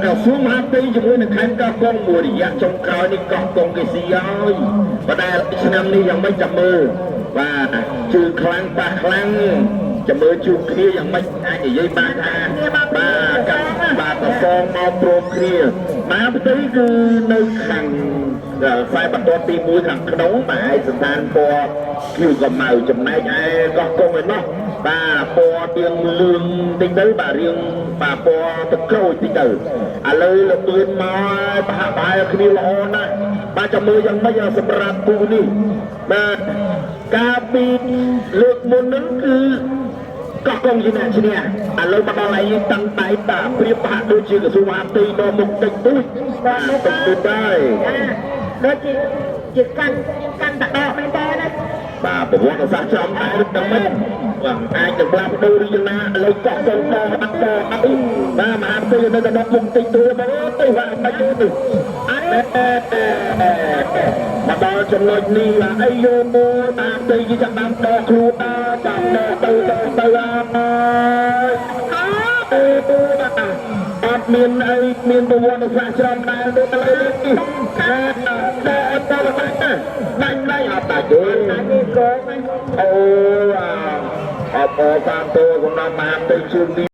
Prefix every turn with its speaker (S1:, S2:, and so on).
S1: ក្រសួងមហាផ្ទៃជាមួយនឹងខេត្តកោះកុងមួយរយៈចុងក្រោយនេះកោះកុងគេស៊ីហើយប៉ុន្តែឆ្នាំនេះយ៉ាងម៉េចចាំមើលបាទជឿខ្លាំងប៉ះខ្លាំងចាំមើលជួបគ្នាយ៉ាងម៉េចអាចនិយាយបានថាបាទកាត់បាទតសងមកព្រមគ្នាមហាផ្ទៃគឺនៅខាងខ្សែបន្ទាត់ទី1ខាងក្នុងបាទឯស្ថានពណ៌ខៀវកម្ៅចំណែកឯកោះកុងឯណោះបាទពណ៌ទៀងលឿងតិចទៅបាទរៀងបាទពណ៌ទឹកក្រូចតិចទៅឥឡូវលបឿនមកហើយប្រហាក់ប្រហែលគ្នាល្អណាស់បាទចាំមើលយ៉ាងម៉េចសម្រាប់គូនេះបាទកាលពីលើកមុនហ្នឹងគឺកោះកុងជាអ្នកឈ្នះឥឡូវមកដល់ឯងតាំងដៃតាប្រៀបហាក់ដូចជាក្រសួងមហាផ្ទៃដល់មុខតិចតួចបាទតិចតួចដែរ
S2: ដូចជាជាកាន់កាន់តដកមែនតើណា
S1: បាទប្រវត្តិសាស្ត្រចំដែរតែមិនបាទអាចនឹងផ្លាស់ប្ដូរឬយ៉ាងណាឥឡូវកោះកុងតអត់តអីបាទមហាផ្ទៃនៅតែដល់មុខតិចតួចមកអើយបាទបាច់ទេ
S2: អត់
S1: មកដល់ចំណុចនេះបាទអីយោមួយតាមទីគេចាប់បានដកខ្លួនតាមដកទៅទៅទៅហើយអើបាទអត់មានអីមានប្រវត្តិសាស្ត្រច្រើនដែរទេឥឡូវនេះបាទដកអត់ដល់បាច់ណាដាច់ដាច់អត់ដាច់ទេ
S2: អានេះកង
S1: អូអបអរសាទរសម្រាប់មហាផ្ទៃជើងនេះ។